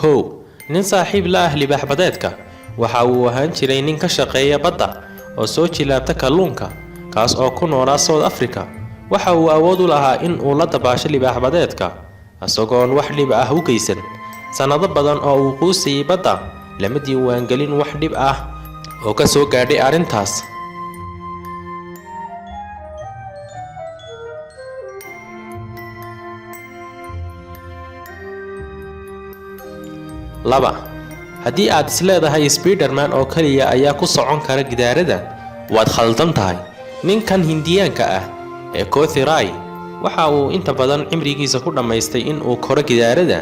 1. Nin saaxiib la ah libaax badeedka. Waxa uu ahaan jiray nin ka shaqeeya badda oo soo jilaabta kalluunka, kaas oo ku noolaa South Africa. Waxa uu awood u lahaa in uu la dabaasho libaax badeedka isagoon wax dhib ah u geysan. Sannado badan oo uu quusayay badda, lama diiwaangelin wax dhib ah oo ka soo gaadhay arrintaas. 2. Haddii aad isleedahay Spiderman oo kaliya ayaa ku socon kara gidaarada, waad khaldan tahay. Ninkan Hindiyaanka ah ee Kothi Rai waxa uu inta badan cimrigiisa ku dhammaystay in uu koro gidaarada,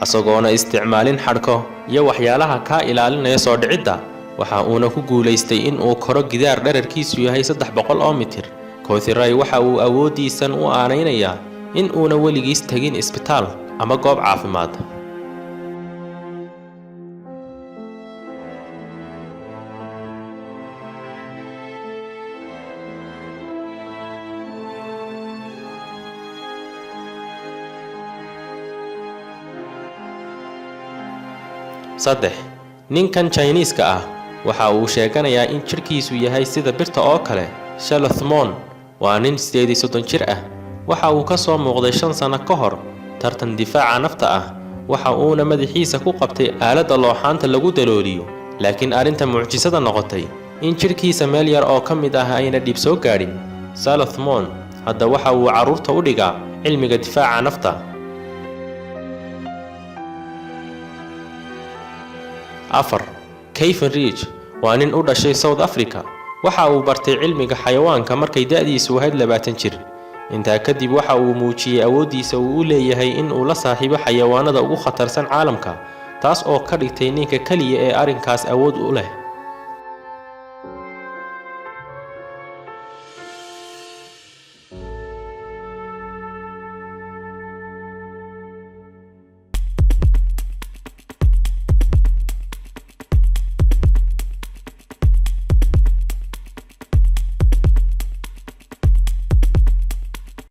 isagoona isticmaalin xadhko iyo waxyaalaha kaa ilaalinaya soo dhicidda. Waxa uuna ku guulaystay in uu koro gidaar dhererkiisu yahay 300 oo mitir. Kothi Rai waxa uu awooddiisan u aanaynayaa in uuna weligiis tegin isbitaal ama goob caafimaad. 3. Ninkan Jiniiska ah waxa uu sheeganayaa in jidhkiisu yahay sida birta oo kale. Shalothmon waa nin 38 jir ah. Waxa uu ka soo muuqday 5 sano ka hor tartan difaaca nafta ah, waxa uuna madaxiisa ku qabtay aaladda looxaanta lagu dalooliyo, laakiin arrinta mucjisada noqotay in jidhkiisa meel yar oo ka mid ah ayna dhib soo gaadhin. Salothmon hadda waxa uu carruurta u dhigaa cilmiga difaaca nafta. 4. Kevin Ridge waa nin u dhashay South Africa. Waxa uu bartay cilmiga xayawaanka markay da'diisu ahayd 20 jir. Intaa kadib waxa uu muujiyey awooddiisa uu u leeyahay in uu la saaxiibo xayawaanada ugu khatarsan caalamka, taas oo ka dhigtay ninka keliya ee arrinkaas awood u leh.